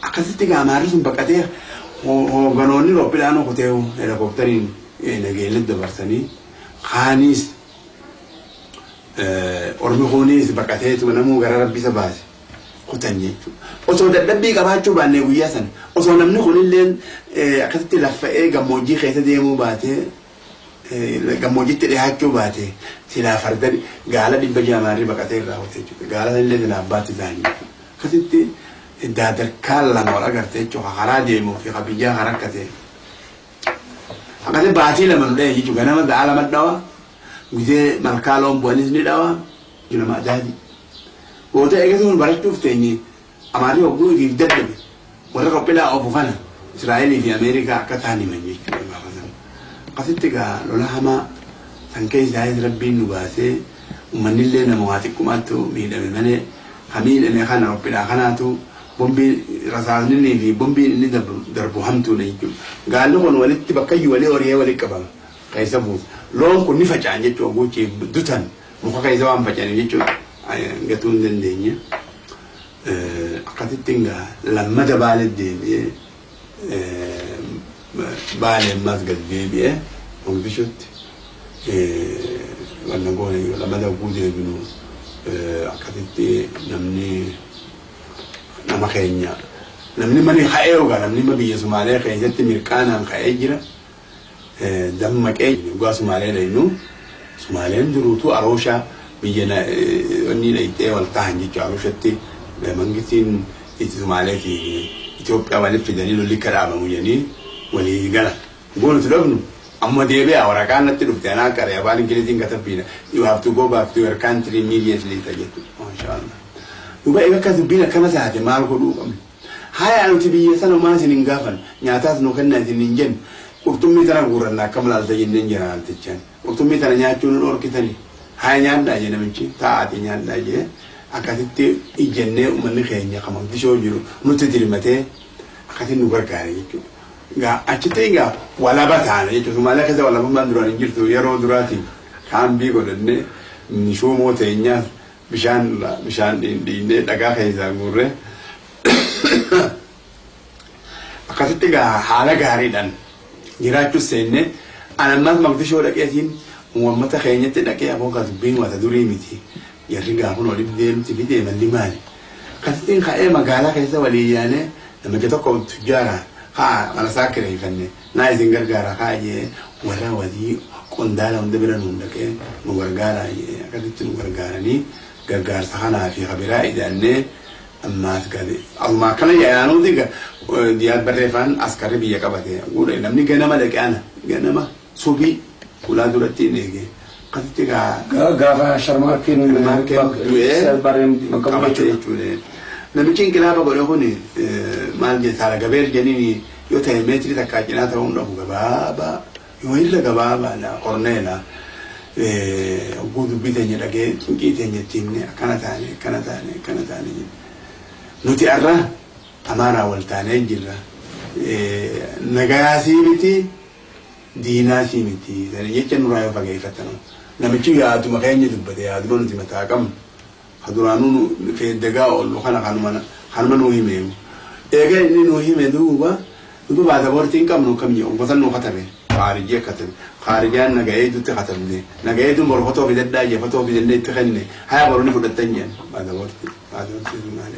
Akkasitti gaamaarri sun baqatee hoogganoonni rooppiidhaan kutee helikooптariin nageellee dabarsanii kaanis ormi kunis baqateetu namuu gara rabbisa baase kutan jechuudha. Osoo dadhabbii qabaachuu baannee guyyaa sana osoo namni kunillee akkasitti laffa'ee gammoojjii keessa deemuu baatee gammoojjitti dhiyaachuu baate silaa farda gaala 600 maarri baqatee irraa kutee jechuudha. Gaala sanillee silaa abbaatti ta'an jechuudha. Akkasitti daadarkaa lama wal agarte jechuudha. Karaa deemuu fi biyyaa kan rakkate. Akkasii baatii 2 nu dha'e jechuudha. Ganama sa'a 2 dhawa. Gizee malkaa loon bu'anis ni dhawa. Nama adaadi. Goota eegasuun barachuuf teenye amaarri hogguu ifiif dadhabe warra qophilaa oofu kana Israa'elii fi Ameerikaa akka ta'an himan jechuudha gaafa sana. Akkasitti egaa lola hamaa san keessaayis rabbiin nu baasee uummanni illee nama waa xiqqumaattu miidhame malee ka miidhame kana qophilaa kanaatu bombiin rasaasni fi bombiin inni darbu hamtuudha jechuudha. Gaalli kun walitti bakkayyuu walii horiyee walitti qabama keessa buusa. Loon kun ni faca'an jechuudha guuchii dutan muka keessa waan faca'aniif jechuudha gatuu hin dandeenye. Akkasitti egaa lammata Baalee deebi'ee Baalee ammas gad deebi'ee Mogadishuutti wanna goone lammata hogguu deebinu akkasitti namni Nama keenya namni mani ka'ee ogaa namni biyya Sumaalee keessatti mirqaanaan ka'ee jira. Dammaqee dhugaa Sumaalee dhaynu Sumaaleen duruutu Arooshaa biyya inni dhayxee wal tahan jechuudha. Arooshatti mangistiin Sumaalee fi Itoophiyaa walitti fidanii lolli akka dhaabamu jedhanii walii galan. Goonu dhufnu amma deebi'a waraqaan natti dhufte anaa qaree afaan Ingiliziin katabbiina. "You have to go back to your country immediately" jettu. Maashaallah. Duuba egaa akka dubbiin akkana taate maal godhuu qabna? Haya, nuti biyya sana maa isin hin gaafan, nyaataas nu kennaa isin hin jennu, qurxummii tana guurranna akkam laalta jenneen jira laaltichaan. Qurxummii tana nyaachuu nu dhorkitanii. Haya, nyaadhaa jee namichi, taa'aati nyaadhaa jee. Akkasitti ijjennee uummanni keenya kan Moqdishoo jiru nutti dirmatee akkasitti nu gargaare jechuudha. Egaa achitti egaa walaba taane jechuudha. Somaaliyaa keessa walabummaan duraan hin jirtu. Yeroo duraatiin kaambii godhannee shuumoo teenyaas bishaan bishaan dhiinnee dhagaa keessaa guurree akkasitti egaa haala gaariidhaan jiraachuu seennee. Anammas Moqdishoo dhaqeetiin uummata keenyatti dhaqee, aboo ka dubbiin wata durii miti. Jarri gaafun oliif deemti fidee malli maali? Akkasittiin ka'ee magaalaa keessa walii yaanee namicha tokko tujjaara haa mana isaa kireeffanne, naa isin gargaara haa jee, warra walii qondaala hunda bira nuun dhaqee nu gargaara jee. Akkasitti nu gargaaranii gargaarsa kanaa fi kabiraa ida'annee ammaas gadi asuma akkana yaanuuti. Diyaad barreeffaan askarri biyya qabate guudha. Namni ganama dhaqee ana ganama subii ulaa duratti hin eege akkasitti gaa. Gaafa Sharmaarkeen du'ee barreen bakka bu'e qabate jechuudha. Jechuudha. Namichi inqilaaba godhe kun maal jedhe, saala gabeer jedhini yoo ta'e meetirii takkaa cinaa ta'uu hin dhabu, gabaabaa yoo irra gabaabaadha, korneela. Oguu dubbii teenya dhagee cinqii teenya itti himne, akkana taane, akkana taane, akkana taane jenne. Nuti arra Amaaraa wal taanee jirra. Nagayaasii miti, diinaasii miti. Sana jecha nurraa yoo fageeffatanu. Namichi yaaduma keenya dubbate, yaaduma nuti mataa qabnu. Ka duraanuu feeddagaa oollu kana kanuma nuu himeewu. Eega inni nuu hime duuba duuba baasaboortii hin qabnu kam jedhu gosa nuu katabe. Khaarijii katabe. Khaarijaan naga'eedutti katabne. Naga'eeduun boru fotoo fidadhaa jee, fotoo fidannee itti kenne. Haya, boru ni fudhattan jedhan baasaboortii. Baasaboortii sun maali?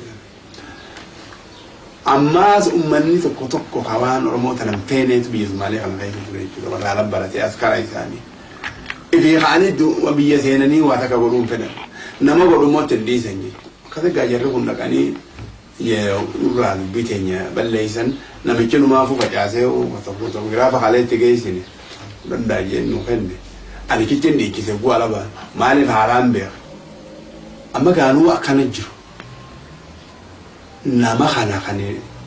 Ammaas uummanni tokko tokko ka waan Oromoo tanan feeneetu biyya Sumaalee kana keessa ture jechuudha. Warra ala baratee askara isaanii. Ifii ka'anii biyya seenanii waa takka godhuun fedhan. Nama godhu immoo itti hin dhiisan jechuudha. Akkas egaa jarri kun dhaqanii nurraa dubbii teenya balleessan. Namichi numaafuu facaasee tokko tokko giraafa kalee itti geessine danda'a jeen nu kenne. Ani kichi hin dhiichise bu'aa laba maaliif haalaan beeka. Amma gaanuu akkana jiru. Nama kana kan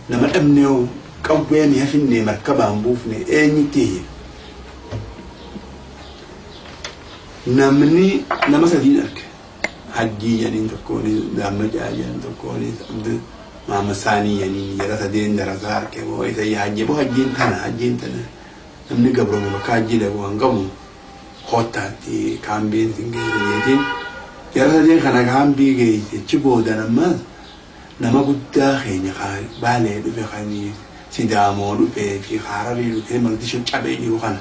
nama dhabnee qawwee ni hafinne markabaan buufne eenyutti hiyya? Namni nama sadiin arge. Hajjii jedhaniin tokkoonis, Gaammacaa jedhan tokkoonis, Abdul Mahamad Saanii jedhaniin, jara sadeen darasaa arge. Boo isa hajji boo hajjiin tana, hajjiin tana, namni gabroome bakka hajjii dhabu waan qabu koottaatti kaambiin sin geesse jeetiin jara sadeen kana kaambii geesse. Achi boodan ammas nama guddaa keenya Baalee dhufe, kan Sidaamoo dhufee fi Hararii dhufee Moqdishoo cabee jiru kana,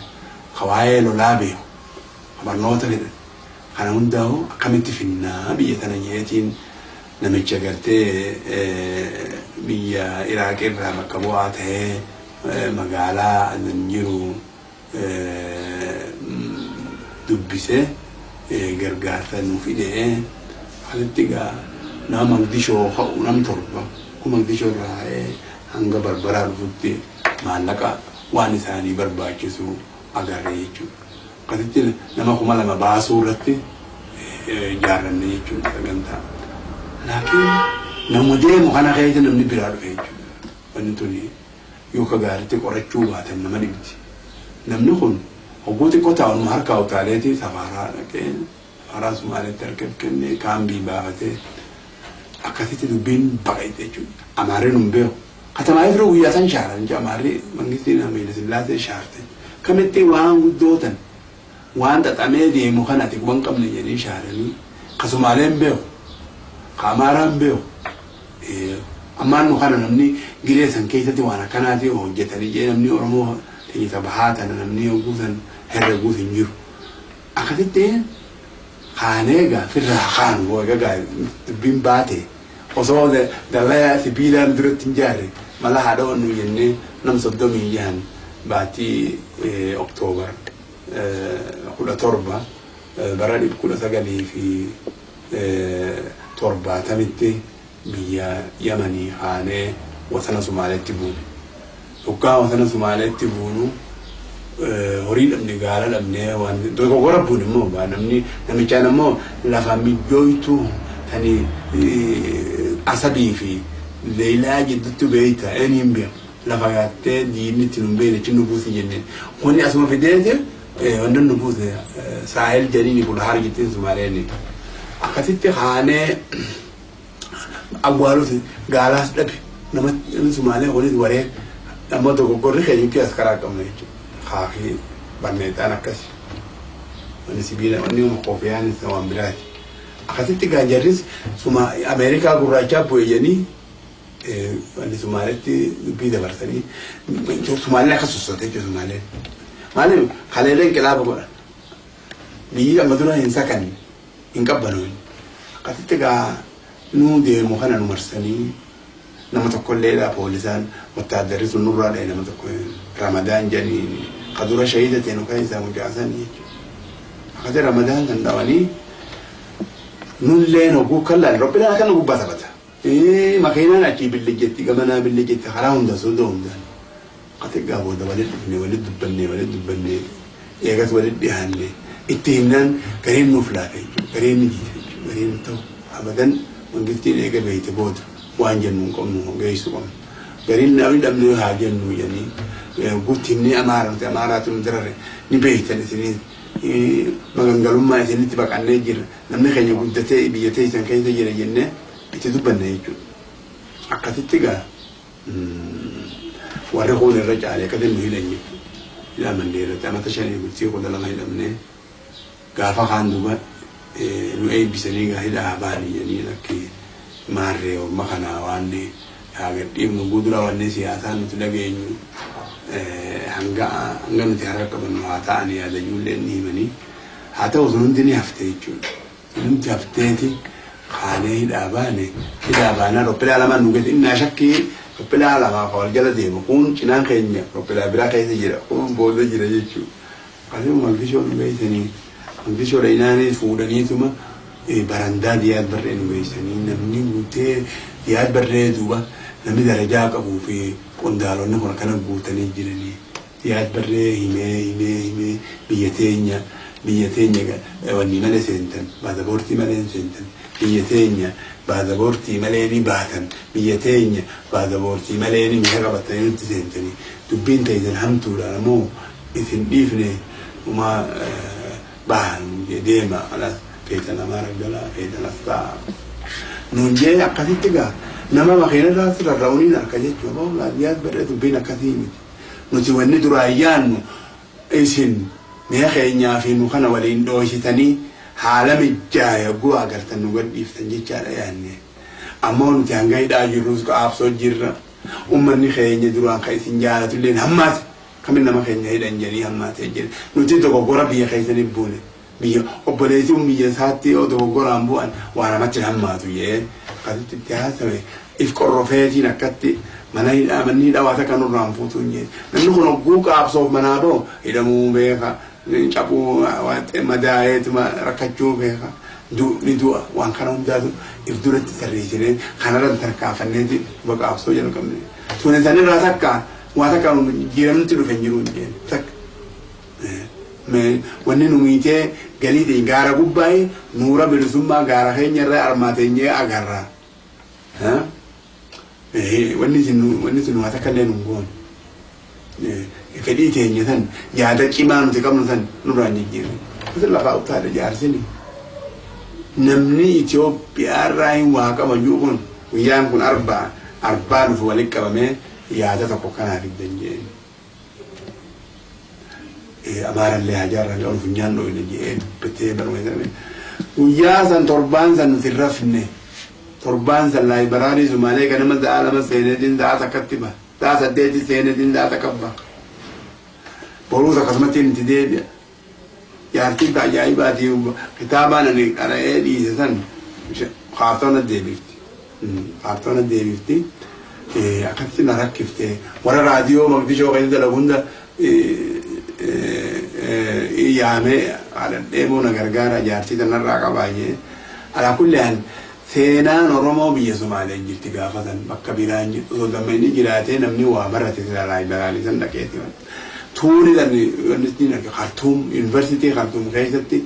ka waa'ee lolaa beeku, ka barnoota fedhan kana hundaa'u akkamitti finnaa biyya tana jeetiin namicha gartee biyya Iraaq irraa bakka bu'aa ta'ee magaalaa Adan jiru dubbisee gargaarsa nu fide. Asitti egaa nama Moqdishoo ka'u nam 7 kun Moqdishoo irraa ka'ee hanga Barbaraa dhufutti maallaqa waan isaanii barbaachisu agarre jechuudha. Akkasitti nama 2000 baasuu irratti ijaarranne jechuudha sagantaa. Laakiin nama deemu kana keessa namni biraa dhufe jechuudha. Wanni tuni yoo ka gaariitti qorachuu baatan nama dhibdi. Namni kun hogguu xiqqoo taa'u harkaa utaaleeti safaaraa dhaqee safaaraa Sumaaleetti harka kennee kaambii baafatee akkasitti dubbiin baqayte jechuudha. Amaarri nun beeku. Katamaa yeroo guyyaa san shaaran jechuudha. Amaarri mangistiin Haile Sillaasee shaarte. Kamitti waan guddootan waan xaxamee deemu kana ati quban qabne jedhanii shaaranii, ka Sumaaleen beeku, ka Amaaraan beeku. Ammaan nu kana namni giree san keessatti waan akkanaati hojjetanii jee namni Oromoo teenya bahaa tana namni hogguu san herreguus hin jiru. Akkasitti kaanee egaa firraa kaanu egaa dubbiin baate. Osoo dallaa sibiilaan duratti hin jaarre mala haadha wannu jennee nam 36 baatii Oktoobar 17 bara 1970tti biyya Yamanii haanee wasana Sumaaleetti buune. Hoggaa wasana Sumaaleetti buunu horii dhabne, gaala dhabne, waan dogoggora buune immoo namni namichaan immoo lafa mijjooytuu tani Asabii fi Leelaa jidduutti beeyta eenyuun beeku lafa gaattee diinni itti nun beekne achi nu buusi jenneen. Kuni asuma fideeti wanni nu buuse Saahel jedhini Bulhaar jettiin Sumaaleen. Akkasitti haanee awwaaluuti gaalaas dhabe namni Sumaalee kunis waree amma dogoggorri keenyutti as karaa qabna jechuudha. Kaafii barneexaan akkasi. Wanni sibiila wanni koofiyaan waan biraati. Akkasitti gaa jarris Ameerikaa gurraachaa bu'e jedhanii wanni Sumaaleetti dubbii dabarsanii Sumaaleen akka sossote jechuudha Sumaaleen. Maaliif kaleelee inqilaaba godhan. Biyyi amma dura hin sakanne hin qabbanoon. Akkasitti gaa nuu deemu kana nu marsanii nama tokkolleedha poolisaan wattaaddarri sun nurraa dha'e nama tokko Ramadaan jedhanii ka dura shahida ta'e nu keessaa mucaasan jechuudha. Akkasitti Ramadaan kan dhawanii nulleen hogguu kan laal robbinaan akka nu gubbaa taphata. Makiinaan achii billi jetti gamanaa billi jetti karaa hunda soda hundaan. Akkasitti gaa booda walitti dhufne walitti dubbanne walitti dubbanne eegas walitti dhiyaanne itti himnaan gariin nuuf laafe jechuudha. Gariin ni jiite jechuudha. Gariin ta'u abadan mangistiin eega beeyte booda waan jennu hin qabnu geessu qabnu. Gariin namni dhabne haa jennu jedhanii guutti himnee Amaara nuti Amaaraatu nu darare ni beeytan isinii magangalummaa isinitti baqannee jirra. Namni keenya guddatee biyya teessan keessa jira jennee itti dubbanne jechuudha. Akkasitti gaa warri kun irra caalee akkasitti nu hidhan jechuudha. Hidhaa Mandeerratti amata 5 bultii 12 hidhamnee gaafa kaan duuba nu eebbisanii gaa hidhaa baanii jedhanii lakki maarree orma kanaa waan haa gadhiifnu guuturaa wanni siyaasaa nuti dhageenyu hanga hanga nuti harka qabannu haa ta'an yaada ijoolleen ni himanii haa ta'u sun hundi ni hafte jechuudha. Sun hundi hafteeti kaanee hidhaa baane. Hidhaa baanaa roppilaa lamaan nu geesse innaa shakkii roppilaa lamaa wal jala deemu kun cinaan keenya roppilaa biraa keessa jira kun booda jira jechuudha. Akkasuma Mogadishoo nu geessanii Mogadishoo dhayinaanii fuudhaniituma barandaa Diyaad Barree nu geessanii namni guutee Diyaad Barree duuba namni darajaa qabuu fi qondaalonni kun akkana guutanii jiranii. Diyaad Barree himee himee himee biyya teenya wanni malee seentan, baasaboortii malee hin seentan, biyya teenya baasaboortii malee ni baatan, biyya teenya baasaboortii malee ni mi'a qabatanii nutti seentanii, dubbiin teessan hamtuudha ammoo isin dhiifne uma bahan deema alas feetan Amaara galaa feetan as ta'a. Nuun jee akkasitti gaa nama makiina irraa rarra'uun harka jechuudha. Diyaad Barree dubbiin akkasii miti. Nuti wanni duraan yaannu isin mi'a keenyaa fi nu kana waliin dhooshitanii haala mijaa'e hogguu agartan nu gadhiiftan jechaadha yaanne. Ammoo nuti hanga hidhaa jirrus qaabsoo jirra. Uummanni keenya duraan kan isin jaalatu illee hammaate. Kamin nama keenya hidhan jedhanii hammaatee jira. Nuti dogoggora biyya keessanii buune. Biyya obboleessi biyya isaatti yoo dogoggoraan bu'an waa namatti hammaatu jee akkasitti itti haasawe if qorrofeetiin akkatti mana hidhaa manni hidhaa waa takka nurraan fuutu hin jee. Namni kun hogguu qaabsoof manaa bahu hidhamuu beeka, cabuu madaa'eetuma rakkachuu beeka. Ni du'a waan kana hundaatu if duratti tarreessinee kanarra tarkaanfanneeti duba qaabsoo jalqabne. Tuni sanirraa takka waa takka jijjiiramti dhufe hin jiru hin jeen takka. Wanni nu miitee galii ta'e gaara gubbaa'ee nuura bilisummaa gaara keenya irra armaateenyee agarra. Wanni isin waa takka illee nu hin goone. Fedhii teenya san yaada cimaa nuti qabnu san nurraan jijjiirre. Kutu lafaa utaale jaarsini. Namni Itoophiyaa irraa hin waa qaban jiru kun guyyaan kun arbaa arbaa dhufu walitti qabamee yaada tokko kanaa fiddan jeen. Amaarallee haa jaarraa qabu funyaan dhoyne jedhee dubbatee barumsa. Guyyaa san torbaan san nuti rafne, torbaan san laayibaraarii Sumaalee ganama sa'a 2 seeneetiin sa'a takkatti ba'a. Sa'a 8 seeneetiin sa'a takka ba'a. Boruus akkasumatti itti deebi'a. Jaartiin ajaa'ibaati kitaabaan ani qara'ee dhiise san kaartoona deebifti. Kaartoona deebifti. Akkasitti na rakkifte. Warra raadiyoo Moqdishoo keessa dalagu hunda yaamee haadhadhee moo na gargaara jaartii tanarraa qabaa jee. Alaa kulli haal seenaan Oromoo biyya Somaalee jirti gaafa san bakka biraan jirtu osoo dammaqni jiraatee namni waa barate silaa laayibaraarii san dhaqeeti. Tuuni tan wanni arga Khartuum yuunivarsiitii Khartuum keessatti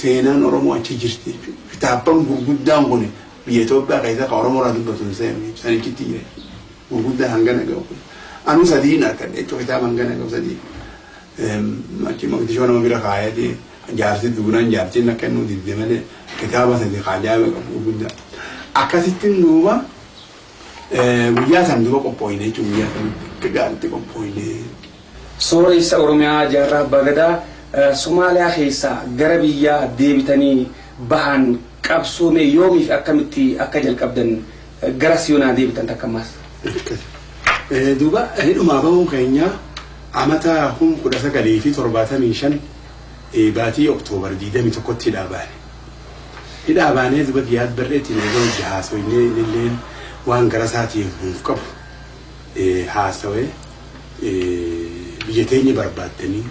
seenaan Oromoo achi jirti jechuudha. Kitaabban gurguddaan kun biyya Itoophiyaa keessa kan Oromoo irraa dubbatu hin seenu sanichitti jira. Gurguddaa hangana gahu. Anuu sadiin argadhe jechuudha kitaaba hangana gahu sadii. Achi Moqdishoo nama bira kaayatee jaarsi duunaan jaartiin akka inni didde malee kitaaba sadi ajaa'iba qabu gurguddaa. Akkasittiin duuba guyyaa san duuba qophooyne jechuudha guyyaa sanitti akka gaariitti qophooyne. Sooressa Oromiyaa Jaarraa Abbaa Gadaa Somaaliyaa keessaa gara biyyaa deebitanii bahan qabsoome yoomiif akkamitti akka jalqabdan gara siyoonaa deebitan takka ammaas. Duuba hidhumaa bahuun keenya amata 1975 baatii Oktoobar 21tti hidhaa baane. Hidhaa baanee duuba Ziyaad Barreetiin eega hojii haasoynee innilleen waan gara isaatiin nuuf qabu haasawee biyya teenya barbaaddanii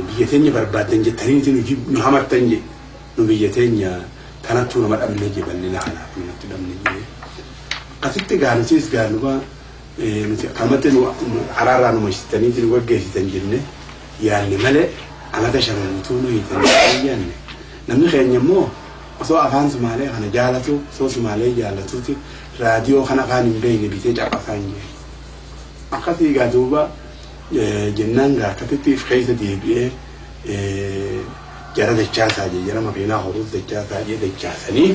biyya teenya barbaaddan jettaniiti nu hamattan je nu biyya teenya tanattuu nama dhabne je bal'ina kanaaf namatti dhabne je. Akkasitti gaa nutis gaa nuba nuti akkanumatti nu araarraa nu mashitaniiti nu gaggeessitan jenne yaanne malee amata shan guutuu nu hiitan yaanne. Namni keenya immoo osoo afaan Sumaalee kana jaalatu osoo Sumaalee jaalatuuti raadiyoo kana afaan hin beekne bitee caqasaa hin jee. Akkasii gaa duuba jennaan gaa akkasitti if keessa deebi'ee jara dachaasaa jee jara makiinaa horuus dachaasaa jee dachaasanii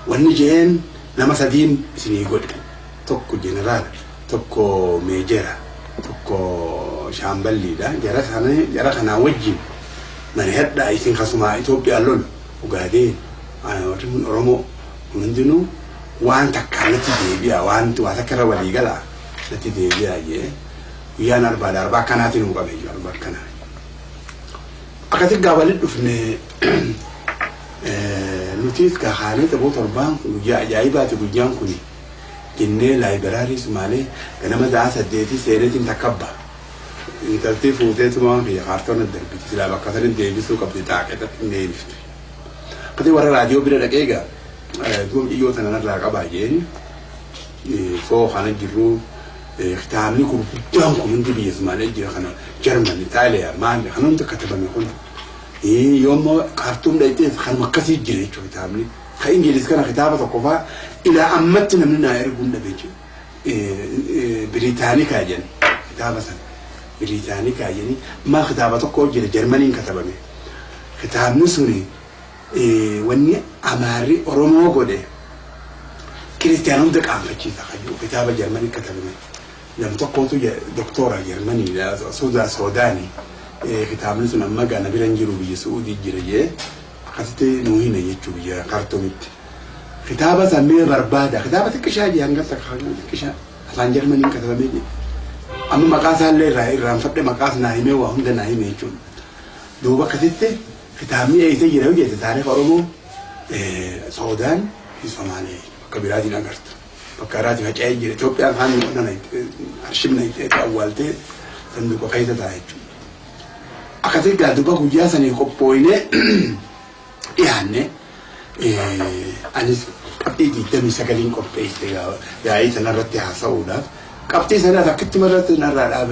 wanni jeen nama sadiin isinii godhe tokko jeneraala tokko meejera tokko shaamballiidha jara sana jara kanaa wajjin mari'adhaa isin kasumaa Itoophiyaa lolu Ugaadeen warri kun Oromoo kun hundinuu waan takkaan natti deebi'a waan waa takka irra walii galaa natti deebi'a jee guyyaan arbaadha arbaa akkanaatiin nuu qabe iyyuu arba akkanaa. Akkasitti gaa walitti dhufne nutis gaa kaanee xaboo torbaan kun guyyaa ajaa'ibaati guyyaan kun jennee laayibaraarii Sumaalee ganama sa'a 8 seeneetiin takkabba. Intalti fuuteetuma waan kiyya kaartoona darbiti silaa bakka sanitti deebisuu qabdi xaaqee hin deebiftu. Akkasii warra raadiyoo bira dhaqee gaa duuba xiyyoo tana narraa qabaa jeeni soo kana jirru kitaabni gurguddaan kun hundi biyya Sumaalee jira kana Jarman, Itaaliyaa, maal kan hundi katabame kun yoommoo Kaartuum dhaqxee kanuma akkasii jira jechuudha kitaabni. Ka Ingiliz kana kitaaba tokko faa ilaa ammatti namni naa erguu hin dhabe jechuudha. Biriitaanikaa jedhan kitaaba sana. Biriitaanikaa jedhanii maal kitaaba tokko jira Jarmaniin katabame. Kitaabni suni wanni Amaarri Oromoo godhe kiristiyaana hunda qaanfachiisa kayyuu kitaaba Jarmanii katabame. Nam tokkotu doktora Jarmanii Soodaanii kitaabni sun amma gaa na bira hin jiru biyya Su'uudii jira jee akkasitti nuu hime jechuu biyya Kaartuumitti. Kitaaba san mee barbaada kitaaba xiqqishaa jee hanga takka xiqqishaa afaan Jarmaniin katabamee jee. Amma maqaa isaallee irraa irraanfadhe maqaas naa himee waa hunda naa hime jechuudha. Duuba akkasitti kitaabni eessa jira yoo jette taariika Oromoo Soodaan fi Somaalee bakka biraatiin agartu. Bakka biraatiin faca'ee jira. Itoophiyaan kaan nana arshibna itti awwaaltee sanduuqa keessa ta'a jechuudha. Akkasitti gaa duuba guyyaa sanii qophooyinee dhiyaanne anis qabxii 29 qopheesse yaa'ii sanarratti haasa'uudhaaf qabxii sanaas akkitti irratti narraa dhaabe.